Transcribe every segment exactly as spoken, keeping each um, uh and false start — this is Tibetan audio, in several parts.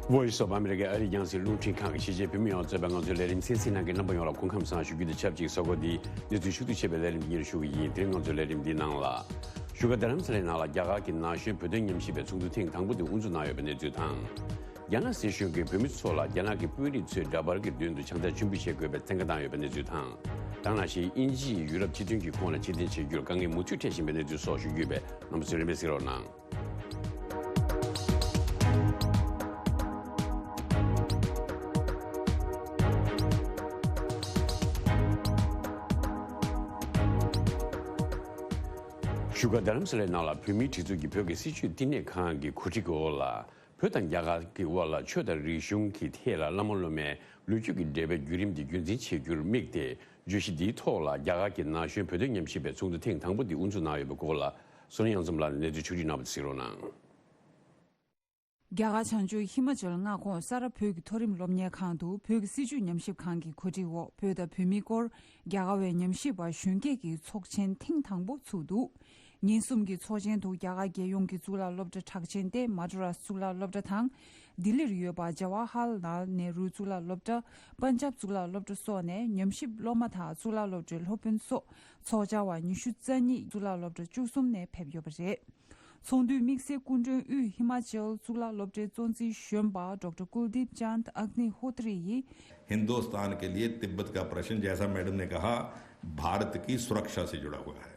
Voice of America ཨ་རིའི་རྒྱང་སྲིང་རླུང་འཕྲིན་ཁང་གི་ཕྱི་རྒྱལ་བོད་མི་ཡོངས་གཙོས་པའི་ང་ཚོའི་ལས་རིམ་གསན་གཟིགས་གནང་མཁན་རྣམ་པ་ཡོངས་ལ་སྐུ་ཁམས་བཟང་ཞུ་རྒྱུ་དང་ཆབས་ཅིག་གཟའ་འཁོར་འདིའི་གནས་ཚུལ་ཆུ་ཚོད་ཕྱེད་པའི་ལས་རིམ་འདི་སྙན་ཞུ་གི་ཡིན། དེ་རིང་ང་ཚོའི་ལས་རིམ་འདིའི་ནང་ལ། བཞུགས་སྒར་རྡ་རམ་ས་ལའི་ནང་ལ་རྒྱ་གར་གྱི་ན་གཞོན་བོད་དོན་ཉམས་ཞིབ་པའི་ཚོགས་འདུ་ཐེངས་དང་པོ་དེ་དབུ་འཛུགས་གནང་ཡོད་པའི་གནས་ཚུལ་དང་། རྒྱ་ནག་སྲིད་གཞུང་གིས་བོད་མི་ཚོ་ལ་རྒྱ་ནག་གི་དཔོན་རིགས་ཚོས་འདྲ་པར་གྱི་མདུན་དུ་ཕྱག་འཚལ་མཆོད་འབུལ་བྱེད་དགོས་པའི་བཙན་བཀའ་བཏང་ཡོད་པའི་གནས་ཚུལ་དང་། ད་ག་ནང་བཞིན་དབྱིན་ཇི་ཡིས་ཡུ་རོབ་སྤྱི་མཐུན་གྱི་ཁོངས་ལ་ཕྱིར་འཐེན་བྱེད་རྒྱུར་དཀའ་ངལ་མུ་མཐུད་འཕྲད་བཞིན་པའི་གནས་ཚུལ་སོགས་ཞུ་རྒྱུ་ཡོད་པས་རྣམ་པ་ཚོས་རིམ་པས་གཟིགས་རོགས་གནང་། བཞུགས་སྒར་རྡ་རམ་ས་ལའི་ནང་ལ་བོད་མིའི་སྒྲིག་འཛུགས་ཀྱི་བོད་ཀྱི་སྲིད་བྱུས་བསྟི་གནས་ཁང་གི་གོ་སྒྲིག་གི་འོག་ལ། བོད་དང་རྒྱ་གར་གྱི་དབར་ལ་ཆོས་དང་རིག་གཞུང་གི་ཐད་ལ་བླ་མ་སློབ་མའི་ལོ་རྒྱུས་ཀྱི་འབྲེལ་བའི་བརྒྱུད་རིམ་དེ་རྒྱུན་འཛིན་བྱེད་རྒྱུར་དམིགས་ཏེ། བརྗོད་གཞི་འདིའི་ཐོག་ལ་རྒྱ་གར་གྱི་ན་གཞོན་བོད་དོན་ཉམས་ཞིབ་པའི་ཚོགས་འདུ་ཐེངས་དང་པོ་འདི་དབུ་འཛུགས་གནང་ཡོད་པའི་སྐོར་ལ། བསོད་ནམས་གཡང་འཛོམས་ལགས་ནས་གནས་ཚུལ་ཕྱོགས་བསྒྲིགས་གནང་བ་དེ་གཟིགས་རོགས་གནང་། རྒྱ་གར་བྱང་ཕྱོགས་ཧི་མ་ཅལ་མངའ་ཁོངས་ས་རཱ་བོད་ཀྱི་མཐོ་རིམ་སློབ་གཉེར་ཁང་དུ་བོད་ཀྱི་སྲིད་བྱུས་ཉམས་ཞིབ་ཁང་གི་གོ་སྒྲིག་འོག་བོད་དང་བོད་མིའི་སྐོར་རྒྱ་གར་བའི་ཉམས་ཞིབ་པ་གཞོན་སྐྱེས་ཀྱི་ཚོགས་ཆེན་ཐེངས་དང་པོ་ཚུགས་འདུག་ཉིན་གསུམ་གྱི་ཚོགས་ཆེན་དུ་རྒྱ་གར་རྒྱལ་ཡོངས་ཀྱི་གཙུག་ལག་སློབ་གྲྭ་གྲགས་ཅན་ཏེ་མ་ཌ་རཱས་གཙུག་ལག་སློབ་གྲྭ་དང་། ལྡི་ལིར་ཡོད་པ་ཇ་ཝ་ཧར་ལཱལ་ནེ་རུ་གཙུག་ལག་སློབ་གྲྭ། པན་ཇབ་གཙུག་ལག་སློབ་གྲྭ་སོགས་ནས་ཉམས་ཞིབ་སློབ་མ་དང་གཙུག་ལག་སློབ་གྲྭའི་སློབ་དཔོན་སོགས་ཚོགས་བཅར་བ་ཉི་ཤུ་རྩ་གཉིས་གཙུག་ལག་སློབ་གྲྭ་བཅུ་གསུམ་ནས་ཕེབས་ཡོད་པ་རེད། ཚོགས་འདུའི་དམིགས་བསལ་སྐུ་མགྲོན་དབུས་ཧི་མ་ཅལ་གཙུག་ལག་སློབ་གྲྭའི་གཙོ་འཛིན་གཞོན་པ་ཌོག་ཊར་ཀུལ་དིབ་ཅཱནད་ཨག་ནི་ཧོ་ཏྲི་ཡིས། हिंदुस्तान के लिए तिब्बत का प्रश्न, जैसा मैडम ने कहा, भारत की सुरक्षा से जुड़ा हुआ है।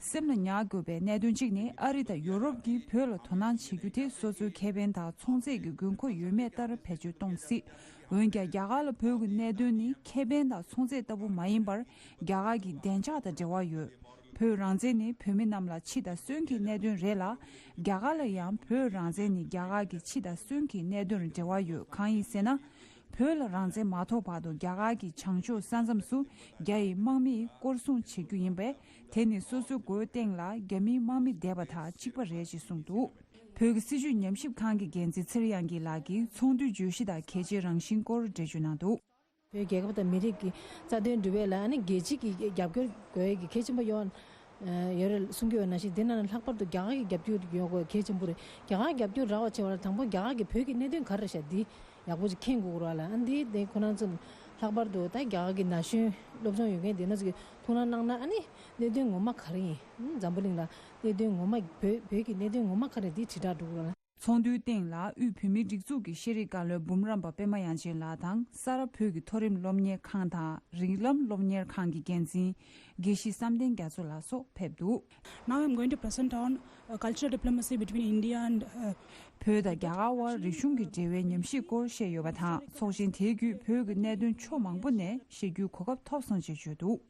སེམས་ལ་ཉར་དགོས་པའི་གནད་དོན་གཅིག་ནི་ཨ་རི་དང་ཡོ་རོབ་ཀྱིས་བོད་ལ་དོ་སྣང་བྱེད་རྒྱུ་དེ་སོ་སོའི་ཁེ་ཕན་དང་ཚོང་རྫས་ཀྱི་དགོས་མཁོ་ཡོད་མེད་ལྟར་བེད་སྤྱོད་གཏོང་སྲིད། འོན་ཀྱང་རྒྱ་གར་ལ་བོད་ཀྱི་གནད་དོན་ནི་ཁེ་ཕན་དང་ཚོང་རྫས་ལྟ་བུ་མ་ཡིན་པར་རྒྱ་གར་གྱི་བདེ་འཇགས་དང་འབྲེལ་བ་ཡོད། བོད་རང་བཙན་ནི་བོད་མི་རྣམས་ལ་འཆི་དང་གསོན་གྱི་གནད་དོན་རེད་ལ། རྒྱ་གར་ལ་ཡང་བོད་རང་བཙན་ནི་རྒྱ་གར་གྱི་འཆི་དང་གསོན་གྱི་གནད་དོན་རེད། འབྲེལ་བ་ཡོད། གང་ཡིན་ཟེར་ན། བོད་ལ་རང་བཙན་མ་ཐོབ་བར་དུ་རྒྱ་གར་གྱི་བྱང་ཕྱོགས་ས་མཚམས་སུ་རྒྱ་ཡི་དམག་མིས་སྐོར་སྲུང་བྱེད་རྒྱུ་ཡིན་པས། དེ་ནི་སོ་སོའི་མགོའི་སྟེང་ལ་རྒྱ་མིའི་དམག་མི་བསྡད་པ་དང་གཅིག་པ་རེད་ཅེས་གསུངས་འདུག་བོད་ཀྱི་སྲིད་བྱུས་ཉམས་ཞིབ་ཁང་གི་འགན་འཛིན་ཚེ་རིང་དབྱངས་སྐྱིད་ལགས་ཀྱིས་ཚོགས་འདུའི་བརྗོད་གཞི་དང་གལ་ཆེའི་རང་བཞིན་སྐོར་འགྲེལ་བརྗོད་གནང་འདུག་བོད་རྒྱལ་ཁབ་དང་མི་རིགས་ཀྱི་རྩ་དོན་སྒྲུབ་ཡས་ལ་ཨ་ནི་རྒྱལ་སྤྱི་གི་རྒྱབ་སྐྱོར་དགོས་ཡས་ཀྱི་གལ་ཆེན་པོ་ཡོད། ཡོད་རེད་གསུང་གི་ཡོད་ན་ཞིག་དེ་ནང་ལྷག་པར་དུ་རྒྱ་གར་གྱི་རྒྱབ་སྐྱོར་ཡོད་དགོས་གལ་ཆེན་པོ་རེད། རྒྱ་གར་རྒྱབ་སྐྱོར་རག་པ་བྱས་པ་ལ་དང་པོ་རྒྱ་གར་གྱི་བོད་ཀྱི་གནད་དོན་ག་རེ་རེད་ཤག་འདི་ཡག་པོ་ཅིག་མཁྱེན་དགོས་རེད་ལ། ཨ་འདི་དེ་ཁོ་རང་ཚོ་ལྷག་པར་དུ་ད་རྒྱ་གར་གྱི་ན་གཞོན་སློབ་སྦྱོང་ཡོད་མཁན་དེ་ན་ཚོ་གི་ཐུགས་སྣང་གནང་ན་ཨ་ནི་གནད་དོན་ངོ་མ་ག་རེ་ཡིན། འཛམ་བུ་གླིང་ལ་གནད་དོན་ངོ་མ་བོད་བོད་ཀྱི་གནད་དོན་ངོ་མ་ག་རེ་འདི་དྲིལ་བསྒྲགས་འགྲོ་དགོས་རེད་ལ། ཚོགས་འདུའི་སྟེང་ལ་དབུས་བོད་མིའི་སྒྲིག་འཛུགས་ཀྱི་ཤེས་རིག་བཀའ་བློན་འབུམ་རམས་པ་པད་མ་དབྱངས་ཅན་ལགས་དང་ས་རཱ་བོད་ཀྱི་མཐོ་རིམ་སློབ་གཉེར་ཁང་དང་རིགས་ལམ་སློབ་གཉེར་ཁང་གི་འགན་འཛིན་དགེ་བཤེས་བསམ་གཏན་རྒྱ་མཚོ་ལགས་སོགས་ཕེབས་འདུག Now I'm going to present on uh, cultural diplomacy between India and uh, བོད་དང་རྒྱ་གར་དབར་རིག་གཞུང་གི་འབྲེལ་བའི་ཉམས་ཞིབ་སྐོར་བཤད་ཡོད་པ་དང་། ཚོགས་ཆེན་དེའི་བརྒྱུད་བོད་ཀྱི་གནད་དོན་ཕྱོགས་མང་པོ་ནས་བཤད་རྒྱུའི་གོ་སྐབས་ཐོབ་སོང་ཞེས་བརྗོད་འདུག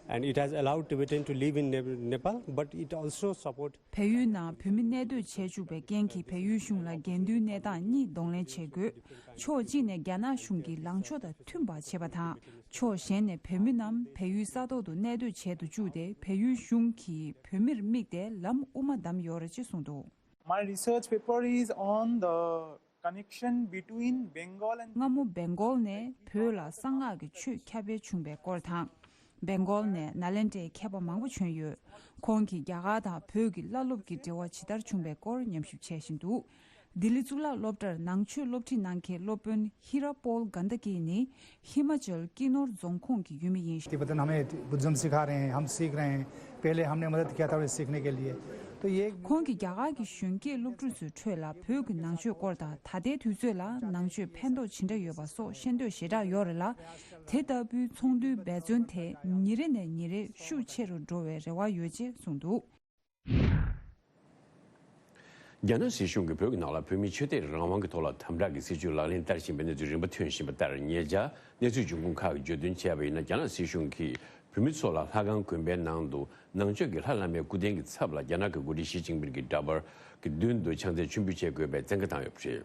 And it has allowed Tibetan to live in Nep- Nepal, but it also support བལ་ཡུལ་ནང་བོད་མི་གནས་སྡོད་བྱས་བཅུག་པའི་རྐྱེན་གྱིས་བལ་ཡུལ་གཞུང་ལ་འགལ་འདུའི་གནས་སྟངས་གཉིས་གདོང་ལེན་བྱེད་དགོས། ཕྱོགས་གཅིག་ནས་རྒྱ་ནག་གཞུང་གི་ལངས་ཕྱོགས་དང་མཐུན་པ་བྱེད་པ་དང་། ཕྱོགས་གཞན་ནས་བོད་མི་རྣམས་བལ་ཡུལ་ས་ཐོག་ཏུ་གནས་སྡོད་བྱས་དུ་བཅུག་སྟེ་བལ་ཡུལ་གཞུང་གིས་བོད་མིར་དམིགས་ཏེ་ལམ་དབུ་མ་བསྡམས་ཡོད་རེད་ཅེས་གསུངས་འདུག My research paper is on the connection between Bengal and སྔ་མོ་སྦེང་གོལ་ནས་བོད་ལ་གསང་སྔགས་ཀྱི་ཆོས་ཁྱབ་སྤེལ་བྱུང་བའི་སྐོར་དང་། སྦེང་གོལ་ནས་ནཱ་ལེནྡྲའི་མཁས་པ་མང་པོ་བྱོན་ཡོད། ཁོང་གིས་རྒྱ་གར་དང་བོད་ཀྱི་བླ་སློབ་ཀྱི་འབྲེལ་བ་ཇི་ལྟར་བྱུང་བའི་སྐོར་ཉམས་ཞིབ་བྱས་བཞིན་འདུག་ལྡི་ལི་གཙུག་ལག་སློབ་གྲྭར་ནང་ཆོས་སློབ་ཁྲིད་གནང་མཁན་སློབ་དཔོན་ཧི་ར་པོལ་གྷན་དྷ་ཀི་ནི་ཧི་མ་ཅལ་ཀི་ནོར་རྫོང་ཁོངས་ཀྱི་ཡུལ་མི་ཡིན། तिब्बतन हमें बुद्धिज्म सिखा रहे हैं, हम सीख रहे हैं। पहले हमने मदद किया था उन्हें सीखने के लिए। तो ये ཁོང་གིས་རྒྱ་གར་གྱི་གཞོན་སྐྱེས་སློབ་ཕྲུག་ཚོའི་ཁྲོད་ལ་བོད་ཀྱི་ནང་ཆོས་སྐོར་དང་ད་ལྟའི་དུས་ཚོད་ལ་ནང་ཆོས་ཕན་ཐོགས་ཇི་འདྲ་ཡོད་པ་སོགས་ཤེས་འདོད་ཞེ་དྲག་ཡོད་རེད་ལ། དེ་ལྟ་བུའི་ཚོགས་འདུའི་འབད་བརྩོན་དེ་ཉིན་རེ་ནས་ཉིན་རེ་ཤུགས་ཆེ་རུ་འགྲོ་བའི་རེ་བ་ཡོད་ཅེས་གསུངས་འདུག་རྒྱ་ནག་སྲིད་གཞུང་གིས་བོད་ཀྱི་ནང་ལ་བོད་མིའི་ཆོས་དད་རང་དབང་གི་ཐོག་ལ་དམ་དྲག་གི་སྲིད་བྱུས་ལག་ལེན་བསྟར་བཞིན་པའི་གནས་ཚུལ་རིམ་པ་ཐོན་བཞིན་པ་ལྟར། ཉེ་ཆར་གནས་ཚུལ་འབྱུང་ཁུངས་ཁག་གིས་བརྗོད་དོན་བྱས་པ་ཡིན་ན། རྒྱ་ནག་སྲིད་གཞུང་གིས་བོད་མི་ཚོ་ལ་ལྷ་ཁང་དགོན་པའི་ནང་དུ་ནང་ཆོས་ཀྱི་ལྷ་བླ་མའི་སྐུ་རྟེན་གྱི་ཚབ་ལ་རྒྱ་ནག་གི་འགོ་ཁྲིད་ཞི་ཅིན་ཕིང་གི་འདྲ་པར་གྱི་མདུན་དུ་ཕྱག་འཚལ་མཆོད་འབུལ་བྱེད་དགོས་པའི་བཙན་བཀའ་བཏང་ཡོད་པ་རེད།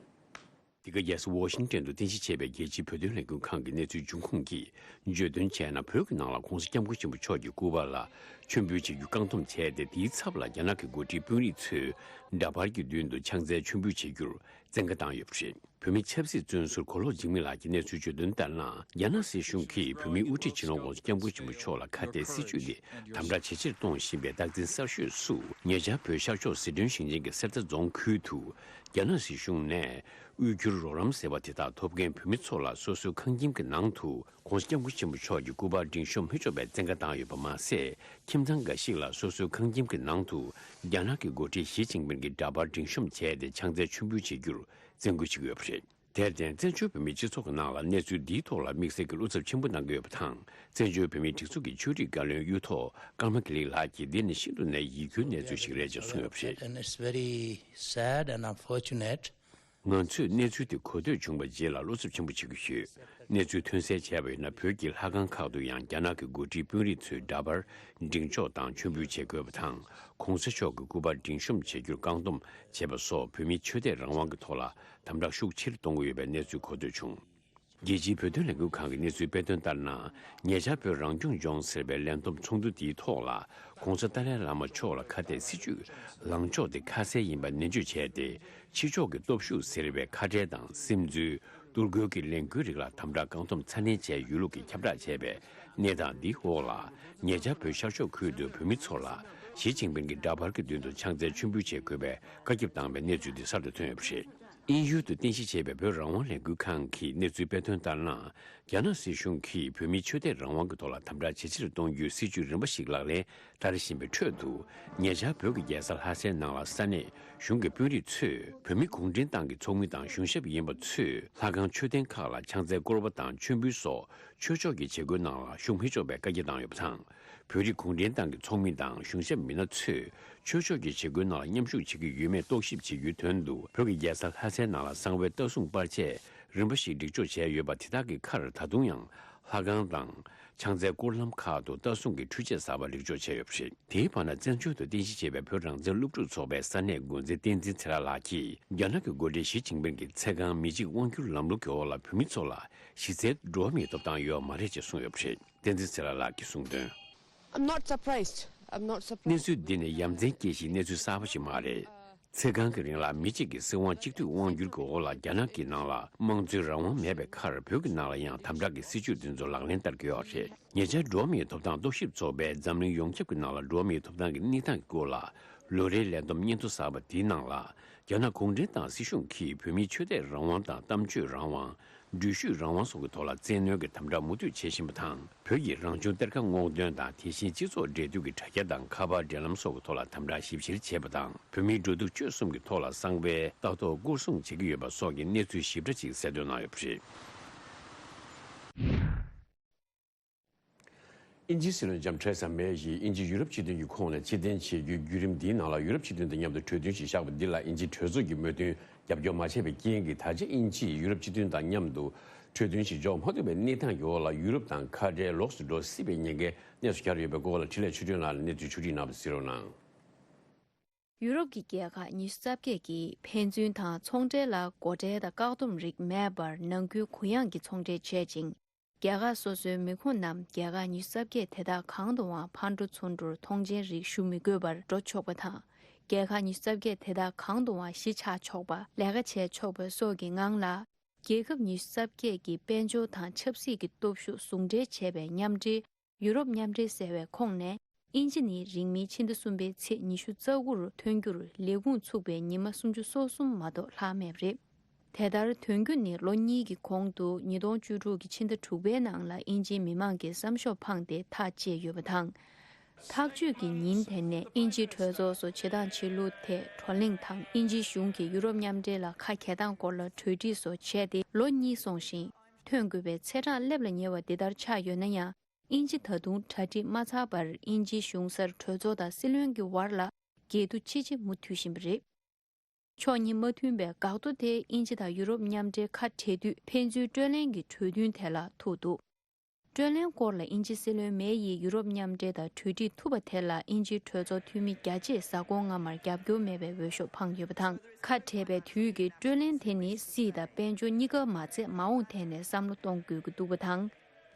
འདི་ག་རྒྱལ་ས་ཝོ་ཤིང་ཏན་དུ་རྟེན་གཞི་བྱས་པའི་རྒྱལ་སྤྱིའི་བོད་དོན་ལས་འགུལ་ཁང་གི་གནས་ཚུལ་འབྱུང་ཁུངས་ཀྱིས་བརྗོད་དོན་བྱས་ན། བོད་ཀྱི་ནང་ལ་༧གོང་ས་༧སྐྱབས་མགོན་ཆེན་པོ་མཆོག་གི་སྐུ་པར་ལ་མཆོད་འབུལ་བྱེད་རྒྱུ་བཀག་སྡོམ་བྱས་ཏེ། དེའི་ཚབ་ལ་རྒྱ་ནག་གི་འགོ་ཁྲིད་དཔོན་རིགས་ཚོས་འདྲ་པར་གྱི་མདུན་དུ་ཕྱག་འཚལ་མཆོད་འབུལ་བྱེད་རྒྱུར་བཙན་བཀའ་བཏང་ཡོད་པ་རེད། བོད་མི་ཆབ་སྲིད་བཙོན་ཟུར་གོ་ལོག་འཇིགས་མེད་ལགས་ཀྱིས་གནས་ཚུལ་བརྗོད་དོན་ལྟར་ན། རྒྱ་ནག་སྲིད་གཞུང་གིས་བོད་མིའི་དབུ་ཁྲིད་སྤྱི་ནོར་༧གོང་ས་༧སྐྱབས་མགོན་ཆེན་པོ་མཆོག་ལ་ཁ་གཏད་སྲིད་བྱུས་དེ་དམ་དྲག་ཇེ་ཆེར་གཏོང་བཞིན་པའི་རྟག་འཛིན་གསར་ཤོས་སུ། ཉེ་ཆར་བོད་ཤར་ཕྱོགས་ཟི་ཁྲོན་ཞིང་ཆེན་གྱི་གསེར་རྟ་རྫོང་ཁུལ་དུ། རྒྱ་ནག་སྲིད་གཞུང་ནས་དབུལ་སྐྱོར་རོགས་རམ་ཟེར་བ་དེ་དག་ཐོབ་མཁན་བོད་མི་ཚོ་ལ་སོ་སོའི་ཁང་ཁྱིམ་གྱི་ནང་དུ། ༧གོང་ས་༧སྐྱབས་མགོན་ཆེན་པོ་མཆོག་གི་སྐུ་པར་སྒྲེང་གཤོམ་མི་ཆོག་པའི་བཙན་བཀའ་བཏང་ཡོད་པ་མ་ཟད། ཁྱིམ་ཚང་འགའ་ཞིག་ལ་སོ་སོའི་ཁང་ཁྱིམ་གྱི་ནང་དུ་རྒྱ་ནག་གི་འགོ་ཁྲིད་ཞི་ཅིན་ཕིན་གྱི་འདྲ་པར་སྒྲེང་གཤོམ་བྱས་ཏེ་ཕྱག་འཚལ་མཆོད་འབུལ་བྱེད་རྒྱུར་བཙན་རྒོལ་བྱེད་ཀྱི་ཡོད་པ་རེད། དེར་བརྟེན། བཙན་བྱོལ་བོད་མིའི་སྤྱི་ཚོགས་ཀྱི་ནང་ལ་གནས་ཚུལ་འདིའི་ཐོག་ལ་དམིགས་བསལ་གྱི་བློ་འཚབ་ཆེན་པོ་གནང་གི་ཡོད་པ་དང་། བཙན་བྱོལ་བོད་མིའི་སྒྲིག་འཛུགས་ཀྱི་ཆོས་རིག་བཀའ་བློན་གཡུ་ཐོག་ཀརྨ་ཀི་ལི་ལགས་ཀྱིས་འདི་ནི་ཤིན་ཏུ་ནས་ཡིད་སྐྱོའི་གནས་ཚུལ་ཞིག་རེད་ཅེས་གསུངས་ཡོད་པ་རེད། And it's very sad and unfortunate. ང་ཚོས་གནས་ཚུལ་དེ་གོ་ཐོས་བྱུང་བའི་རྗེས་ལ་བློ་འཚབ་ཆེན་པོ་བྱེད་ཀྱི་ཡོད། གནས་ཚུལ་ཐོན་གསལ་བྱས་པ་ཡིན་ན། བོད་ཀྱི་ལྷ་ཁང་ཁག་ཏུ་ཡང་རྒྱ་ནག་གི་འགོ་ཁྲིད་དཔོན་རིགས་ཚོའི་འདྲ་པར་སྒྲེང་འཇོག་དང་མཆོད་འབུལ་བྱེད་དགོས་པ་དང་། ༸གོང་ས་མཆོག་གི་སྐུ་པར་སྒྲེང་གཤོམ་བྱེད་རྒྱུར་བཀག་སྡོམ་བྱས་པ་སོགས་བོད་མིའི་ཆོས་དད་རང་དབང་གི་ཐོག་ལ་དམ་དྲག་ཤུགས་ཆེར་གཏོང་གི་ཡོད་པའི་གནས་ཚུལ་གོ་ཐོས་བྱུང་། རྒྱལ་སྤྱིའི་བོད་དོན་ལས་འགུལ་ཁང་གི་གནས་ཚུལ་སྤེལ་དོན་ལྟར་ན། ཉེ་ཆར་བོད་རང་སྐྱོང་ལྗོངས་ཟེར་བའི་ལས་བསྡོམས་ཚོགས་འདུ་དེའི་ཐོག་ལ། ༸གོང་ས་ཏཱ་ལའི་བླ་མ་མཆོག་ལ་ཁ་གཏད་སྲིད་བྱུས་ལངས་ཕྱོགས་དེ་ཁ་གསལ་ཡིན་པ་ནན་བརྗོད་བྱས་ཏེ། ཕྱི་ཕྱོགས་ཀྱི་སྟོབས་ཤུགས་ཟེར་བའི་ཁ་བྲལ་དང་སིམ་འཛུལ། གཏོར་རྒོལ་གྱི་ལས་འགུལ་རིགས་ལ་དམ་དྲག་བཀག་སྡོམ་ཚ་ནན་བྱས་ཡོད་ལུགས་ཀྱི་ཁྱབ་བསྒྲགས་བྱས་པའི་གནས་སྟངས་འདིའི་འོག་ལ། ཉེ་ཆར་བོད་ཤར་ཕྱོགས་ཁུལ་དུ་བོད་མི་ཚོ་ལ་ཞི་ཅིན་ཕིན་གྱི་འདྲ་པར་གྱི་མདུན་དུ་ཕྱག་འཚལ་མཆོད་འབུལ་བྱེད་དགོས་པའི་བཀའ་ཁྱབ་བཏང་བའི་གནས་ཚུལ་འདི་གསར་དུ་ཐོན་ཡོད་པ་རེད། དབྱིན་ཡུལ་དུ་རྟེན་གཞི་བྱས་པའི་བོད་རང་དབང་ལས་འགུལ་ཁང་གིས་གནས་ཚུལ་སྤེལ་དོན་ལྟར་ན། རྒྱ་ནག་སྲིད་གཞུང་གིས་བོད་མིའི་ཆོས་དད་རང་དབང་གི་ཐོག་ལ་དམ་དྲག་ཇེ་ཆེར་གཏོང་རྒྱུའི་སྲིད་བྱུས་རིམ་པ་ཞིག་ལག་ལེན་བསྟར་བཞིན་པའི་ཁྲོད་དུ། ཉེ་ཆར་བོད་ཀྱི་རྒྱལ་ས་ལྷ་སའི་ནང་ལ་ས་གནས་གཞུང་གི་དཔོན་རིགས་ཚོས། བོད་མི་གུང་ཁྲན་ཏང་གི་ཚོགས་མི་དང་གཞུང་ཞབས་ཡིན་པ་ཚོས་ལྷ་ཁང་མཆོད་རྟེན་ཁག་ལ་ཕྱག་འཚལ་སྐོར་བ་དང་མཆོད་འབུལ་སོགས་ཆོས་ཕྱོགས་ཀྱི་བྱེད་སྒོའི་ནང་ལ་ཞུགས་མི་ཆོག་པའི་བཀའ་རྒྱ་བཏང་ཡོད་པ་དང་། བོད་རིགས་གུང་ཁྲན་ཏང་གི་ཚོགས་མི་དང་གཞུང་ཞབས་མི་སྣ་ཚོས་ཆོས་ཕྱོགས་ཀྱི་བྱེད་སྒོའི་ནང་ལ་མཉམ་ཞུགས་བྱེད་ཀྱི་ཡོད་མེད་རྟོག་ཞིབ་བྱེད་རྒྱུའི་དོན་དུ། བོད་ཀྱི་རྒྱལ་ས་ལྷ་སའི་ནང་ལ་གསང་བའི་ལྟ་སྲུང་པར་ཆས་རིམ་པ་ཞིག་སྒྲིག་འཇོག་བྱས་ཡོད་པ་དེ་དག་གི་ཁར་ད་དུང་ཡང་ལྷ་ཁང་དང་། ཕྱག་འཚལ་སྐོར་ལམ་ཁག་ཏུ་ལྟ་སྲུང་གི་འཕྲུལ་ཆས་གསར་པ་སྒྲིག་འཇོག་བྱས་ཡོད་པ་རེད། དེའི་བར་ན། བཙན་བྱོལ་དུ་རྟེན་གཞི་བྱས་པའི་བོད་རང་བཙན་སློབ་ཕྲུག་ཚོགས་པའི་ས་གནས་འགོ་འཛིན་བསྟན་འཛིན་ཚེ་རིང་ལགས་ཀྱིས། རྒྱ་ནག་གི་འགོ་ཁྲིད་ཞི་ཅིན་ཕིན་གྱི་ཚེ་གང་མི་འཇིག་དབང་སྒྱུར་ལམ་ལུགས་ཀྱི་འོག་ལ་བོད་མི་ཚོ་ལ་གཞི་རྩའི་འགྲོ་བ་མིའི་ཐོབ་ཐང་ཡོད་མ་རེད་ཅེས་གསུངས་ཡོད་པ་རེད། བསྟན་འཛིན་ཚེ་རིང་ལགས་ཀྱིས་གསུངས་དོན། I'm not surprised. I'm not surprised. གནས་ཚུལ་འདི་ནི་ཡ་མཚན་སྐྱེ་གཞིའི་གནས་ཚུལ་གསར་པ་ཞིག་མ་རེད། ཚེ་གང་གི་རིང་ལ་མི་གཅིག་གི་སྲིད་དབང་གཅིག་སྡུད་དབང་སྒྱུར་གྱི་འོག་ལ་རྒྱ་ནག་གི་ནང་ལ་དམངས་གཙོའི་རང་དབང་མེད་པའི་ཁར། བོད་ཀྱི་ནང་ལ་ཡང་དམ་དྲག་གི་སྲིད་བྱུས་འདི་ཚོ་ལག་ལེན་བསྟར་གྱི་ཡོད་རེད། ཉེ་ཆར་འགྲོ་བ་མིའི་ཐོབ་ཐང་རྟོག་ཞིབ་ཚོགས་པས་འཛམ་གླིང་ཡོངས་ཁྱབ་ཀྱི་ནང་ལ་འགྲོ་བ་མིའི་ཐོབ་ཐང་གི་གནས་སྟངས་ཀྱི་སྐོར་ལ་ལོ་རེའི་ལས་བསྡོམས་སྙན་ཐོ་གསར་པ་འདིའི་ནང་ལ། རྒྱ་ནག་གུང་ཁྲན་ཏང་སྲིད་གཞུང་གིས་བོད་མིའི་ཆོས་དད་རང་དབང་དང་གཏམ་བརྗོད་རང་དབང་། འགྲུལ་བཞུད་རང་དབང་སོགས་ཀྱི་ཐོག་ལ་བཙན་གནོན་གྱི་དམ་དྲག་མུ་མཐུད་བྱེད་བཞིན་པ་དང་། བོད་ཀྱི་རང་བྱུང་གཏེར་ཁ་སྔོག་འདོན་དང་། དེ་བཞིན་སྤྱི་ཚོགས་འབྲེལ་མཐུད་ཀྱི་དྲ་རྒྱ་དང་ཁ་པར་འབྲེལ་ལམ་སོགས་ཀྱི་ཐོག་ལ་དམ་དྲག་ཞིབ་བཤེར་བྱས་པ་དང་། བོད་མིའི་འགྲོ་འདུག་སྤྱོད་གསུམ་གྱི་ཐོག་ལ་གསང་བའི་ལྟ་རྟོག་སྐོར་སྲུང་བྱེད་ཀྱི་ཡོད་པ་སོགས་ཀྱི་གནས་ཚུལ་ཞིབ་ཕྲ་ཅིག་གསལ་སྟོན་གནང་ཡོད་པ་རེད། དབྱིན་ཇིའི་སྲིད་བློན་ལྕམ་ཐེ་རེ་ས་མེ་ཡིས་དབྱིན་ཇི་ཡུ་རོབ་སྤྱི་མཐུན་གྱི་ཁོངས་ནས་ཕྱིར་འཐེན་བྱེད་རྒྱུའི་བརྒྱུད་རིམ་འདིའི་ནང་ལ་ཡུ་རོབ་སྤྱི་མཐུན་དང་མཉམ་དུ་གྲོས་མཐུན་ཞིག་བཞག་པ་འདི་ལ་དབྱིན་ཇིའི་གྲོས་ཚོགས་ཀྱི་མོས་མཐུན་རྒྱབ་སྐྱོར་མ་བྱས་པའི་རྐྱེན་གྱིས། ད་ཆ་དབྱིན་ཇིས་ཡུ་རོབ་སྤྱི་མཐུན་དང་མཉམ་དུ་གྲོས་མཐུན་ཞིག་འཇོག་མ་ཐུབ་པའི་གནས་སྟངས་ཀྱི་འོག་ལ། ཡུ་རོབ་དང་ཁ་བྲལ་ལོགས་སུ་འགྲོ་སྲིད་པའི་ཉེན་ཁའི་གནས་སུ་གྱར་ཡོད་པའི་སྐོར་ལ་འཕྲིན་ལས་ཆོས་སྒྲོན་ལགས་ནས་གནས་ཚུལ་ཕྱོགས་སྒྲིག་གནང་བ་གཟིགས་རོགས་གནང་། ཡུ་རོབ་ཀྱི་རྒྱལ་ཁག་ཉི་ཤུ་རྩ་བརྒྱད་ཀྱིས་ཕན་ཚུན་དང་ཚོང་འབྲེལ་ལ་སྒོ་ཁྲལ་དང་བཀག་སྡོམ་རིགས་མེད་པར་ནང་ཁུལ་གུ་ཡངས་ཀྱི་ཚོང་འབྲེལ་བྱེད་ཅིང་། རྒྱལ་ཁག་སོ་སོའི་མི་ཁོངས་རྣམས་རྒྱལ་ཁག་ཉི་ཤུ་རྩ་བརྒྱད་དེ་དག་གང་དུའང་ཕར་འགྲོ་ཚུར་འགྲོར་ཐོངས་མཆན་རིགས་ཞུ་མི་དགོས་པར་འགྲོ་ཆོག་པ་དང་། རྒྱལ་ཁག་ཉི་ཤུ་རྩ་བརྒྱད་དེ་དག་གང་དུའང་གཞིས་ཆགས་ཆོག་པ། ལས་ཀ་བྱས་ཆོག་པ་སོགས་ཀྱི་ངང་ལ། རྒྱལ་ཁབ་ཉི་ཤུ་རྩ་བརྒྱད་ཀྱི་དཔལ་འབྱོར་དང་ཆབ་སྲིད་ཀྱི་སྟོབས་ཤུགས་ཟུང་འབྲེལ་བྱས་པའི་མཉམ་འབྲེལ། ཡུ་རོབ་མཉམ་འབྲེལ་ཟེར་བའི་ཁོངས་ནས། དབྱིན་ཇི་ནི་རིང་མིན་ཕྱི་ཟླ་གསུམ་པའི་ཚེས་ཉི་ཤུ་རྩ་དགུ་རུ་ཐོན་རྒྱུར་ལས་ཁུངས་ཚུགས་པའི་ཉི་མ་སུམ་ཅུ་སོ་གསུམ་མ་གཏོགས་ལྷག་མེད་པ་རེད། དེ་ལྟར་ཐོན་རྒྱུ་ནི་ལོ་གཉིས་ཀྱི་གོང་དུ་ཉིས་སྟོང་བཅུ་དྲུག་གི་ཕྱི་ཟླ་དྲུག་པའི་ནང་ལ་དབྱིན་ཇིའི་མི་མང་གི་བསམ་ཤོག་འཕངས་ཏེ་ཐག་བཅད་ཡོད་པ་དང་། ཐག་གཅོད་ཀྱི་ཉིན་དེ་ནས་དབྱིན་ཇིའི་གྲོས་ཚོགས་སུ་བྱེད་སྟངས་བྱེད་ལུགས་ཐད་བགྲོ་གླེང་དང་། དབྱིན་ཇིའི་གཞུང་གིས་ཡུ་རོབ་མཉམ་འབྲེལ་ལ་ཁ་གྱེས་སྟངས་སྐོར་ལ་གྲོས་འདྲི་སོགས་བྱས་ཏེ་ལོ་གཉིས་སོང་ཞིང་། ཐོན་དགོས་པའི་ཚེས་གྲངས་སླེབས་ལ་ཉེ་བ་འདི་ལྟར་ཆགས་ཡོད་ན་ཡང་། དབྱིན་ཇི་ད་དུང་གྲ་སྒྲིག་མ་ཚར་བར་དབྱིན་ཇིའི་གཞུང་སར་གྲོས་ཚོགས་དང་སྲིད་བློན་གྱི་བར་ལ་འགལ་འདུ་ཆེ་ཆེ་མུ་མཐུད་བཞིན་པ་རེད། ཕྱོགས་གཉིས་མ་མཐུན་པའི་འགག་རྡོ་དེ་དབྱིན་ཇི་དང་ཡུ་རོབ་མཉམ་འབྲེལ་ཁ་བྲལ་དུས་ཕན་ཚུན་སྤྲོད་ལེན་གྱི་གྲོས་མཐུན་དེ་ལ་ཐུག་འདུག་སྤྲོད་ལེན་སྐོར་ལ་དབྱིན་ཇིའི་སྲིད་བློན་མེ་ཡིས་ཡུ་རོབ་མཉམ་འབྲེལ་དང་གྲོས་འགྲིག་ཐུབ་པ་དེ་ལ་དབྱིན་ཇིའི་གྲོས་ཚོགས་འཐུས་མི་རྒྱ་ཆེས་གཟའ་འཁོར་སྔ་མར་རྒྱབ་སྐྱོར་མེད་པའི་འོས་ཤོག་འཕངས་ཡོད་པ་དང་། ཁ་བྲལ་བའི་དུས་ཀྱི་སྤྲོད་ལེན་དེ་ནི་སྲིད་དང་དཔལ་འབྱོར་གཉིས་ཀ་མ་ཚད་མ་འོངས་ཐད་ནས་བསམ་བློ་གཏོང་དགོས་ཀྱི་འདུག་པ་དང་།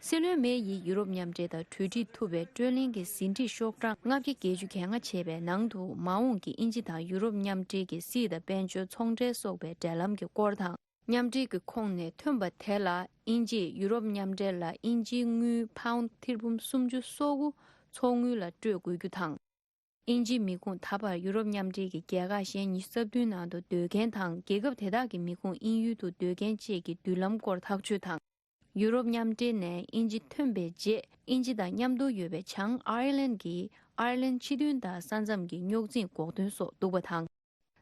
སྲིད་བློན་མེ་ཡིས་ཡུ་རོབ་མཉམ་འབྲེལ་དང་གྲོས་འགྲིག་ཐུབ་པའི་སྤྲོད་ལེན་གྱི་ཟིན་བྲིས་ཤོག་གྲངས་ལྔ་བརྒྱ་བརྒྱད་ཅུ་གྱ་ལྔ་བྱས་པའི་ནང་དུ་མ་འོངས་ཀྱི་དབྱིན་ཇི་དང་ཡུ་རོབ་མཉམ་འབྲེལ་གྱི་སྲིད་དང་དཔལ་འབྱོར་ཚོང་འབྲེལ་སོགས་པའི་འབྲེལ་ལམ་གྱི་སྐོར་དང་། མཉམ་འབྲེལ་གྱི་ཁོངས་ནས་ཐོན་པ་དེ་ལ་དབྱིན་ཇིས་ཡུ་རོབ་མཉམ་འབྲེལ་ལ་དབྱིན་ཇིའི་དངུལ་པའུན་ཐེར་འབུམ་སུམ་ཅུ་སོ་དགུ་ཚོགས་དངུལ་ལ་སྤྲོད་དགོས་རྒྱུ་དང་། དབྱིན་ཇིའི་མི་ཁུངས་ད་བར་ཡུ་རོབ་མཉམ་འབྲེལ་གྱི་རྒྱལ་ཁག་གཞན་ཉི་ཤུ་རྩ་བདུན་ནང་དུ་སྡོད་མཁན་དང་། རྒྱལ་ཁབ་དེ་དག་གི་མི་ཁུངས་དབྱིན་ཡུལ་དུ་སྡོད་མཁན་བཅས་ཀྱི་མདུན་ལམ་སྐོར་ཐག་གཅོད་དང་། ཡུ་རོབ་མཉམ་འབྲེལ་ནས་དབྱིན་ཇི་ཐོན་པའི་རྗེས། དབྱིན་ཇི་དང་མཉམ་དུ་ཡོད་པའི་བྱང་ཨའེ་ལན་གྱིས་ཨའེ་ལན་ཕྱི་དོན་དང་ས་མཚམས་ཀྱི་རྙོག་འཛིང་འགོག་དོན་སོགས་འདུག་པ་དང་།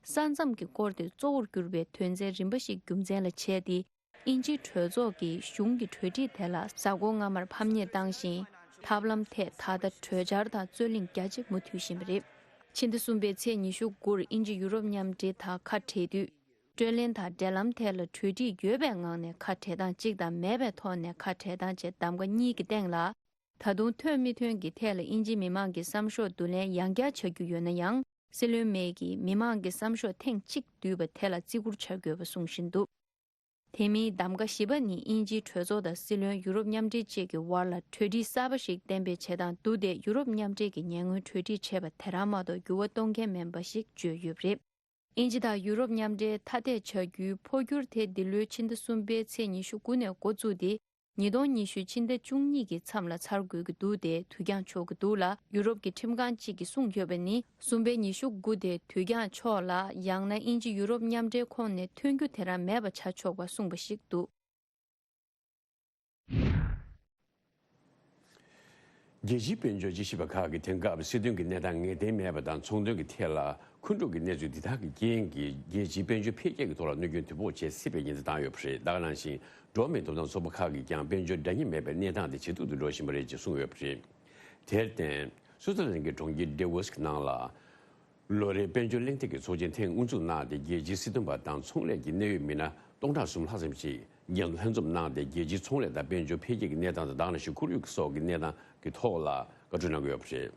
ས་མཚམས་ཀྱི་སྐོར་དེ་གཙོ་བོར་གྱུར་པའི་དོན་ཚན་རིམ་པ་ཞིག་རྒྱུ་མཚན་ལ་བྱས་ཏེ། དབྱིན་ཇིའི་གྲོས་ཚོགས་ཀྱིས་གཞུང་གི་གྲོས་འགྲིག་དེ་ལ་གཟའ་འཁོར་སྔ་མར་ཕམ་ཉེས་བཏང་ཞིང་། ཐབས་ལམ་ཐད་ད་ལྟ་གྲོས་འཆར་དང་རྩོད་གླེང་རྒྱ་ཆེ་མུ་མཐུད་བཞིན་པ་རེད། ཕྱི་ཟླ་གསུམ་པའི་ཚེས་ཉི་ཤུ་དགུར་དབྱིན་ཇི་ཡུ་རོབ་མཉམ་འབྲེལ་དང་ཁ་བྲལ་དུས། སྤྲོད་ལེན་དང་འབྲེལ་ལམ་ཐད་ལ་གྲོས་འགྲིག་ཡོད་པའི་ངང་ནས་ཁ་བྲལ་སྟངས་གཅིག་དང་མེད་པའི་ཐོག་ནས་ཁ་བྲལ་སྟངས་བཅས་གདམ་ག་གཉིས་ཀྱི་སྟེང་ལ། ད་དུང་ཐོན་མི་ཐོན་གྱི་ཐད་ལ་དབྱིན་ཇིའི་མི་མང་གི་བསམ་ཤོག་བསྡུ་ལེན་ཡང་བསྐྱར་བྱ་རྒྱུ་ཡོད་ན་ཡང་། སྲིད་བློན་མེ་གིས་མི་མང་གི་བསམ་ཤོག་ཐེངས་གཅིག་བསྡུས་པ་དེ་ལ་བརྩི་བཀུར་བྱ་དགོས་པ་གསུང་བཞིན་འདུག་དེ་མིན་གདམ་ག་བཞི་པ་ནི་དབྱིན་ཇིའི་གྲོས་ཚོགས་དང་སྲིད་བློན་ཡུ་རོབ་མཉམ་འབྲེལ་བཅས་ཀྱི་དབར་ལ་གྲོས་འགྲིག་གསར་པ་ཞིག་གཏན་འབེབས་བྱེད་སྟངས་འདུག་སྟེ། ཡུ་རོབ་མཉམ་འབྲེལ་གྱི་ཉེ་སྔོན་གྲོས་འགྲིག་བྱས་པ་དེ་རང་མ་གཏོགས་འགྱུར་བ་གཏོང་མཁན་མིན་པ་ཞིག་བརྗོད་ཡོད་པ་རེད། དབྱིན་ཇི་དང་ཡུ་རོབ་མཉམ་འབྲེལ་ཐ་དད་བྱ་རྒྱུའི་འཕོ་འགྱུར་དེ་འདི་ལོའི་ཕྱི་ཟླ་གསུམ་པའི་ཚེས་ཉི་ཤུ་དགུ་ནས་འགོ་བཙུགས་ཏེ། ཉིས་སྟོང་ཉི་ཤུའི་ཕྱི་ཟླ་བཅུ་གཉིས་ཀྱི་མཚམས་ལ་ཚར་དགོས་ཀྱི་འདུག་སྟེ། དུས་འགྱངས་ཆོག་གི་འདུག་ལ། ཡུ་རོབ་ཀྱི་ཁྲིམས་ཁང་གཅིག་གིས་གསུངས་ཡོད་པ་ནི། གསུམ་པའི་ཉི་ཤུ་དགུ་དེ་དུས་འགྱངས་ཆོག་ལ། ཡང་ན་དབྱིན་ཇི་ཡུ་རོབ་མཉམ་འབྲེལ་ཁོངས་ནས་ཐོན་རྒྱུ་དེ་རང་མེད་པ་བྱ་ཆོག་པ་གསུངས་པ་ཞིག་འདུག་རྒྱལ་སྤྱིའི་དཔལ་འབྱོར་དཔྱད་ཞིབ་པ་ཁག་གིས་དེང་སྐབས་སྲིད་དོན་གྱི་གནས་སྟངས་ངེས་གཏན་མེད་པ་དང་། ཚོང་དོན་གྱི་ཐད་ལ་འཁོན་འཁྲུག་གི་གནས་ཚུལ་འདི་དག་གི་རྐྱེན་གྱིས་རྒྱལ་སྤྱིའི་དཔལ་འབྱོར་འཕེལ་རྒྱས་ཀྱི་ཐོག་ལ་གནོད་སྐྱོན་དོད་པོ་བྱེད་སྲིད་པའི་ཉེན་བརྡ་བཏང་ཡོད་པ་རེད། ད་ག་ནང་བཞིན་འགྲོ་བ་མིའི་ཐོབ་ཐང་ཚོགས་པ་ཁག་གིས་ཀྱང་དཔལ་འབྱོར་འདྲ་མཉམ་མེད་པའི་གནས་སྟངས་དེ་ཇེ་སྡུག་ཏུ་འགྲོ་བཞིན་པ་རེད་ཅེས་གསུངས་ཡོད་པ་རེད། དེར་བརྟེན། སུའུ་ཙེར་ལན་གྱི་གྲོང་ཁྱེར་ཌེ་ཝོ་སི་ནང་ལ། ལོ་རེའི་དཔལ་འབྱོར་གླེང་སྟེགས་ཀྱི་ཚོགས་ཆེན་ཐེངས་དབུ་འཛུགས་གནང་སྟེ། རྒྱལ་སྤྱིའི་སྲིད་དོན་པ་དང་ཚོང་ལས་ཀྱི་གནད་ཡོད་མི་སྣ་སྟོང་ཕྲག་གསུམ་ལྷག་ཙམ་ཞིག་རྒྱང་ལྷན་འཛོམས་གནང་སྟེ། རྒྱལ་སྤྱིའི་ཚོང་ལས་དང་དཔལ་འབྱོར་འཕེལ་རྒྱས་ཀྱི་གནས་སྟངས་དང་། ད་ག་ནང་བཞིན་ཁོར་ཡུག་སོགས་ཀྱི་གནས་སྟངས་ཀྱི་ཐོག་ལ་བཀའ་འཁྲོལ་གནང་གི་ཡོད་པ་རེད།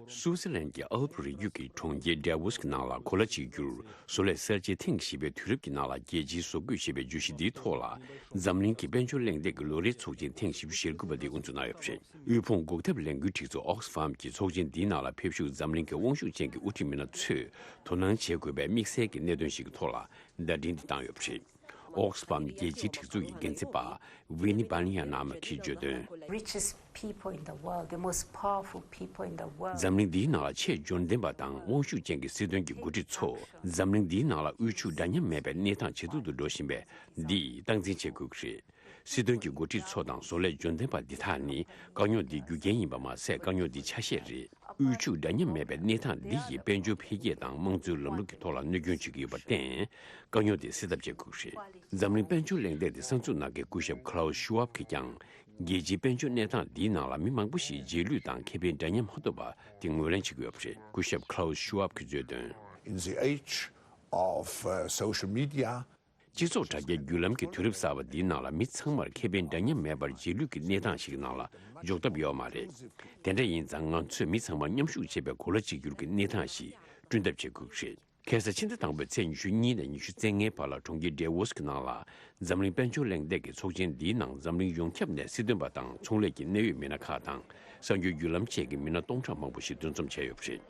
སུའུ་ཙེར་ལན་གྱི་ཨལ་པ་རི་རྒྱུད་ཀྱི་གྲོང་ཁྱེར་ཌེ་ཝོ་སི་ནང་ལ་གོ་ལ་གཅིག་གྱུར་བཟོ་ལས་གསར་བརྗེའི་ཐེངས་བཞི་པའི་དུས་རབས་ཀྱི་ནང་ལ་རྒྱལ་སྤྱིའི་བཟོ་བཀོད་ཞེས་པའི་བརྗོད་གཞི་འདིའི་ཐོག་ལ། འཛམ་གླིང་གི་དཔལ་འབྱོར་གླེང་སྟེགས་ཀྱི་ལོ་རེའི་ཚོགས་ཆེན་ཐེངས་བཞི་བཅུ་ཞེ་དགུ་པ་འདི་དབུ་འཛུགས་གནང་ཡོད་པ་རེད། དབུལ་ཕོངས་འགོག་ཐབས་ལས་འགུལ་སྒྲིག་འཛུགས་ཨོག་སི་ཕམ་གྱིས་ཚོགས་ཆེན་འདིའི་ནང་ལ་ཕེབས་ཞུགས་འཛམ་གླིང་གི་དབང་ཤུགས་ཅན་གྱི་དབུ་ཁྲིད་མི་སྣ་ཚོས་དོ་སྣང་བྱེད་དགོས་པའི་དམིགས་བསལ་གྱི་གནད་དོན་ཞིག་གི་ཐོག་ལ་བརྡ་འཕྲིན་འདི་བཏང་ཡོད་པ་རེད། ཨོག་སི་ཕམ་རྒྱལ་སྤྱིའི་སྒྲིག་འཛུགས་ཀྱི་འགན་འཛིན་པ་ཝི་ནི་བྷ་ནི་ཡ་ན་མ་ཁིས་བརྗོད་དོན། Richest people in the world, the most powerful people in the world. འཛམ་གླིང་འདིའི་ནང་ལ་ཆེས་འབྱོར་ལྡན་པ་དང་དབང་ཤུགས་ཅན་གྱི་སྲིད་དོན་གྱི་འགོ་ཁྲིད་ཚོ། འཛམ་གླིང་འདིའི་ནང་ལ་དབུལ་ཕྱུག་འདྲ་མཉམ་མེད་པའི་གནས་སྟངས་ཇེ་སྡུག་ཏུ་འགྲོ་བཞིན་པ་འདི་སྟངས་འཛིན་བྱེད་དགོས་ཀྱི་རེད། སྲིད་དོན་གྱི་འགོ་ཁྲིད་ཚོ་དང་བཟོ་ལས་འབྱོར་ལྡན་པ་འདི་དག་ནི་དཀའ་རྙོག་འདིའི་རྒྱུ་རྐྱེན་ཡིན་པ་མ་ཟད། དཀའ་རྙོག་འདིའི་ཆ་ཤས་རེད། དབུལ་ཕྱུག་འདྲ་མཉམ་མེད་པའི་གནས་སྟངས་འདི་ཡིས་དཔལ་འབྱོར་འཕེལ་རྒྱས་དང་དམངས་གཙོའི་ལམ་ལུགས་ཀྱི་ཐོག་ལ་གནོད་སྐྱོན་བྱེད་ཀྱི་ཡོད་པར་བརྟེན། དཀའ་རྙོག་འདི་སེལ་ཐབས་བྱེད་དགོས་ཀྱི་རེད། འཛམ་གླིང་དཔལ་འབྱོར་གླེང་སྟེགས་དེ་གསར་འཛུགས་གནང་མཁན་སྐུ་ཞབས་Klaus Schwab གིས་ཀྱང་། རྒྱལ་སྤྱིའི་དཔལ་འབྱོར་གནས་སྟངས་འདིའི་ནང་ལ་མི་མང་པོ་ཞིག་རྗེས་ལུས་དང་ཁེ་ཕན་འདྲ་མཉམ་མ་ཐོབ་པ་དེ་ངོས་ལེན་བྱེད་ཀྱི་ཡོད་པ་རེད། སྐུ་ཞབས་Klaus Schwab གིས་བརྗོད་དོན། In the age of uh, social media, སྤྱི་ཚོགས་དྲ་རྒྱའི་བརྒྱུད་ལམ་གྱི་དུས་རབས་གསར་པ་འདིའི་ནང་ལ་མི་ཚང་མར་ཁེ་ཕན་འདྲ་མཉམ་མེད་པར་རྗེས་ལུས་ཀྱི་གནས་སྟངས་ཤིག་ནང་ལ་འཇོག་ཐབས་ཡོད་མ་རེད། དེ་འདྲ་ཡིན་ཙང་ང་ཚོས་མི་ཚང་མ་མཉམ་ཞུགས་བྱེད་པའི་གོ་ལ་གཅིག་གྱུར་གྱི་གནས་སྟངས་ཤིག་བསྐྲུན་ཐབས་བྱེད་དགོས་ཀྱི་རེད། ཁ་སང་ཕྱི་ཟླ་དང་པོའི་ཚེས་ཉི་ཤུ་གཉིས་ནས་ཉི་ཤུ་རྩ་ལྔའི་བར་ལ་གྲོང་ཁྱེར་ཌེ་ཝོ་སི་ནང་ལ་འཛམ་གླིང་དཔལ་འབྱོར་གླེང་སྟེགས་ཀྱི་ཚོགས་ཆེན་འདིའི་ནང་འཛམ་གླིང་ཡོངས་ཁྱབ་ནས་སྲིད་དོན་པ་དང་ཚོང་ལས་ཀྱི་གནད་ཡོད་མི་སྣ་ཁག་དང་གསར་འགྱུར་བརྒྱུད་ལམ་བཅས་ཀྱི་མི་སྣ་སྟོང་ཕྲག་མང་པོ་ཞིག་འདུ་འཛོམས་བྱས་ཡོད་པ་རེད།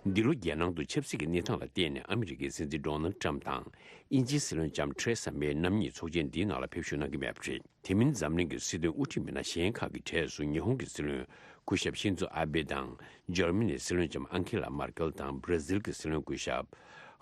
འདི་ལོ་རྒྱལ་ནང་དུ་ཆབ་སྲིད་ཀྱི་གནས་སྟངས་ལ་བརྟེན་ནས་ཨ་མི་རི་ཀའི་སྲིད་འཛིན་ཌོ་ནལ་ཊམ་དང་དབྱིན་ཇིའི་སྲིད་བློན་ལྕམ་ཐེ་རེ་ས་མེ་རྣམ་གཉིས་ཚོགས་ཆེན་འདིའི་ནང་ལ་ཕེབས་ཞུགས་གནང་གི་མེད་པ་རེད། དེ་མིན་འཛམ་གླིང་གི་སྲིད་དོན་དབུ་ཁྲིད་མི་སྣ་གཞན་ཁག་གི་གྲས་སུ་ཉི་ཧོང་གི་སྲིད་བློན་སྐུ་ཞབས་ཤིན་ཛོ་ཨ་བྷེ་དང་། འཇར་མ་ནིའི་སྲིད་བློན་ལྕམ་ཨང་ཁེ་ལ་མར་ཀེལ་དང་། བྷར་ཛིལ་གྱི་སྲིད་བློན་སྐུ་ཞབས་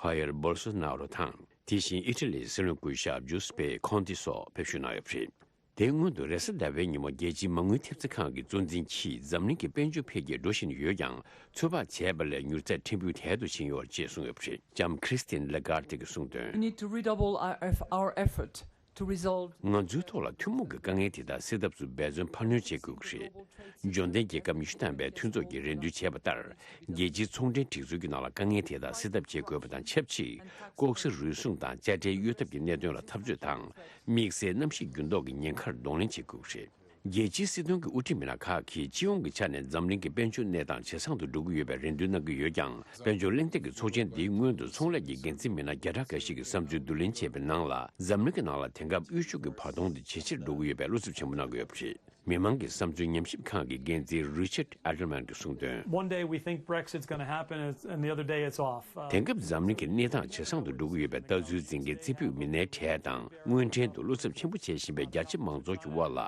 ཧ་ཡེར་བོལ་སོ་ནཱ་རོ་དང་། དེ་བཞིན་ཨི་ཊ་ལིའི་སྲིད་བློན་སྐུ་ཞབས་ཇུ་སེ་པེ་ཁོན་ཏེ་སོགས་ཕེབས་ཞུགས་གནང་ཡོད་པ་རེད། དེའི་སྔོན་དུ་རེས་གཟའ་ཟླ་བའི་ཉིན་མོ་རྒྱལ་སྤྱིའི་མ་དངུལ་ཐེབས་རྩ་ཁང་གི་གཙོ་འཛིན་གྱིས་འཛམ་གླིང་གི་དཔལ་འབྱོར་འཕེལ་རྒྱས་འགྲོ་བཞིན་ཡོད་ཀྱང་། ཚོད་དཔག་བྱས་པ་ལས་མྱུར་ཚད་ཕྲན་བུ་དལ་དུ་ཕྱིན་ཡོད་ཅེས་གསུངས་ཡོད་པ་རེད། ལྕམ་ཁྲིས་ཏིན་ལེ་གར་ཏི་གིས་གསུངས་དོན། We need to redouble our, eff- our effort to resolve. ང་ཚོའི་ཐོག་ལ་ཐུན་མོང་གི་དཀའ་ངལ་དེ་དག་སེལ་ཐབས་སུ་འབད་བརྩོན་འཕར་སྣོན་བྱེད་དགོས་ཀྱི་རེད། འབྱོར་ལྡན་རྒྱལ་ཁབ་ཉི་ཤུ་ཐམ་པའི་མཐུན་ཚོགས་ཀྱིས་རེ་འདུན་བྱས་པ་ལྟར། རྒྱལ་སྤྱིའི་ཚོང་འབྲེལ་སྒྲིག་འཛུགས་ཀྱི་ནང་ལ་དཀའ་ངལ་དེ་དག་སེལ་ཐབས་བྱེད་དགོས་པ་དང་ཆབས་ཅིག་ལྐོག་ཟ་རུལ་སུངས་དང་དཔྱ་ཁྲལ་གཡོལ་ཐབས་ཀྱི་གནད་དོན་ལ་འཐབ་རྩོད་དང་། དམིགས་བསལ་གནམ་གཤིས་འགྱུར་ལྡོག་གི་ཉེན་ཁར་གདོང་ལེན་བྱེད་དགོས་ཀྱི་རེད། རྒྱལ་སྤྱིའི་སྲིད་དོན་གྱི་དབུ་ཁྲིད་མི་སྣ་ཁག་གིས་སྤྱི་ཡོངས་ཀྱི་ཆ་ནས་འཛམ་གླིང་གི་དཔལ་འབྱོར་གནས་སྟངས་ཇེ་བཟང་དུ་འགྲོ་གི་ཡོད་པའི་རེ་འདུན་གནང་གི་ཡོད་ཀྱང་། དཔལ་འབྱོར་གླེང་སྟེགས་ཀྱི་ཚོགས་ཆེན་འདིའི་སྔོན་དུ་ཚོང་ལས་ཀྱི་འགན་འཛིན་མི་སྣ་བརྒྱ་ཕྲག་འགའ་ཞིག་གི་བསམ་ཚུལ་བསྡུ་ལེན་བྱས་པའི་ནང་ལ། འཛམ་གླིང་གི་ནང་ལ་དེང་སྐབས་དབུལ་ཕྱུག་གི་བར་སྟོང་དེ་ཇེ་ཆེར་འགྲོ་གི་ཡོད་པའི་བློ་འཚབ་ཆེན་པོ་གནང་གི་ཡོད་པ་རེད། མི་མང་གི་བསམ་ཚུལ་ཉམས་ཞིབ་ཁང་གི་འགན་འཛིན་Richard Adelman གྱིས་གསུངས་དོན། One day we think Brexit's gonna happen, and the other day it's off. Uh, དེང་སྐབས་འཛམ་གླིང་གི་གནས་སྟངས་ཇེ་བཟང་དུ་འགྲོ་གི་ཡོད་པའི་ལྟ་ཚུལ་འཛིན་མཁན་རྩེ་ཕུད་མི་སྣའི་གྲས་དང་། སྔོན་ཐོན་དུ་བློ་འཚབ་ཆེན་པོ་བྱེད་བཞིན་པའི་རྒྱ་ཆེ་མང་ཚོགས་ཀྱི་དབར་ལ།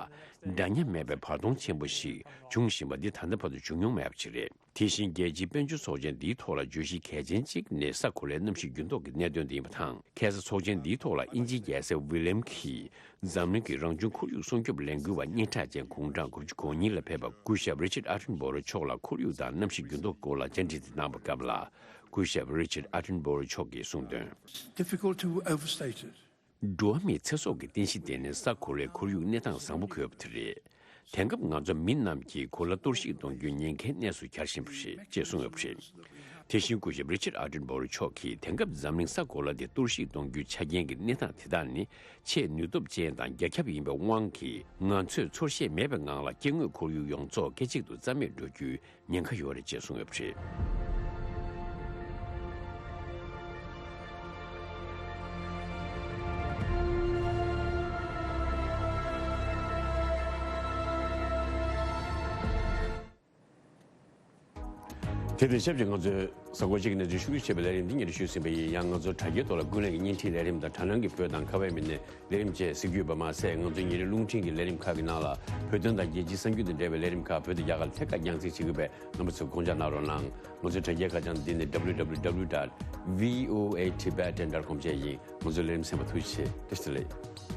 འདྲ་མཉམ་མེད་པའི་བར་སྟོང་ཆེན་པོ་ཞིག་འབྱུང་བཞིན་པ་འདི་ད་ལྟ་བར་དུ་བྱུང་མྱོང་མེད་པ་ཞིག་རེད། དེ་བཞིན་རྒྱལ་སྤྱིའི་དཔལ་འབྱོར་ཚོགས་ཆེན་འདིའི་ཐོག་ལ་བརྗོད་གཞི་གལ་ཆེན་གཅིག་ནི་ས་གོ་ལའི་གནམ་གཤིས་འགྱུར་ལྡོག་གི་གནད་དོན་དེ་ཡིན་པ་དང་། ཁ་སང་ཚོགས་ཆེན་འདིའི་ཐོག་ལ་དབྱིན་ཇིའི་རྒྱལ་སྲས་ཝི་ལི་ཡམ་གྱིས་འཛམ་གླིང་གི་རང་བྱུང་ཁོར་ཡུག་སྲུང་སྐྱོབ་ལས་འགུལ་བ་སྙན་གྲགས་ཅན་དགུང་གྲངས་དགུ་བཅུ་གོ་གཉིས་ལ་ཕེབས་པ་སྐུ་ཞབས་Richard Attenborough མཆོག་ལ་ཁོར་ཡུག་དང་གནམ་གཤིས་འགྱུར་ལྡོག་སྐོར་ལ་བཅར་འདྲི་དེ་གནང་བའི་སྐབས་ལ། སྐུ་ཞབས་Richard Attenborough མཆོག་གིས་གསུངས་དོན། Difficult to overstate it. འགྲོ་བ་མིའི་ཚེ་སྲོག་གི་རྟེན་གཞི་དེ་ནི་ས་གོ་ལའི་ཁོར་ཡུག་གནས་སྟངས་བཟང་པོ་དགོས་པ་དེ་རེད། དེང་སྐབས་ང་ཚོ་མི་རྣམས་ཀྱིས་གོ་ལ་གཏོར་བཤིག་གཏོང་རྒྱུའི་ཉེན་ཁའི་གནས་སུ་གྱར་བཞིན་པ་རེད་ཅེས་གསུངས་ཡོད་པ་རེད། དེ་བཞིན་སྐུ་ཞབས་Richard Attenborough མཆོག་གིས་དེང་སྐབས་འཛམ་གླིང་ས་གོ་ལ་དེ་གཏོར་བཤིག་གཏོང་རྒྱུའི་ཆ་རྐྱེན་གྱི་གནས་སྟངས་དེ་དག་ནི་ཆེས་ནུས་སྟོབས་ཅན་དང་རྒྱ་ཁྱབ་ཡིན་པའི་དབང་གིས་ང་ཚོས་ཚོར་ཤེས་མེད་པའི་ངང་ལ་སྐྱེ་དངོས་ཁོར་ཡུག་ཡོངས་རྫོགས་སྐད་ཅིག་ཏུ་རྩ་མེད་འགྲོ་རྒྱུའི་ཉེན་ཁ་ཡོད་རེད་ཅེས་གསུངས་ཡོད་པ་རེད། དེ་དང་ཆབས་ཅིག་ང་ཚོས་གཟའ་འཁོར་གཅིག་གི་གནས་ཚུལ་ཕྱོགས་བསྡུས་བྱས་པའི་ལས་རིམ་འདི་ཉིད་ཞུས་ཟིན་པ་ཡིན། ཡང་ང་ཚོ་དྲ་རྒྱའི་ཐོག་ལ་ཀུན་གླེང་གི་བརྙན་འཕྲིན་ལས་རིམ་དང་དྲ་སྣང་གི་བོད་དང་ཁ་བའི་མི་སྣའི་ལས་རིམ་བཅས་གཟིགས་རྒྱུ་ཡོད་པ་མ་ཟད། ང་ཚོའི་ཉིན་རེའི་རླུང་འཕྲིན་གྱི་ལས་རིམ་ཁག་གི་ནང་ལ་བོད་དོན་དང་རྒྱལ་སྤྱིའི་གསར་འགྱུར་དང་འབྲེལ་བའི་ལས་རིམ་ཁག་བོད་དང་རྒྱ་གར་ལ་ཐད་ཀར་རྒྱང་སྲིང་བྱེད་ཀྱི་ཡོད་པས། རྣམ་པ་ཚོས་དགོངས་འཇགས་གནང་རོགས་གནང་། ང་ཚོའི་དྲ་རྒྱའི་ཁ་བྱང་འདི་ནི་W W W dot V O A Tibetan dot com བཅས་ཡིན། ང་ཚོའི་ལས་རིམ་གསན་པར་ཐུགས་རྗེ་ཆེ། བཀྲ་ཤིས་བདེ་ལེགས།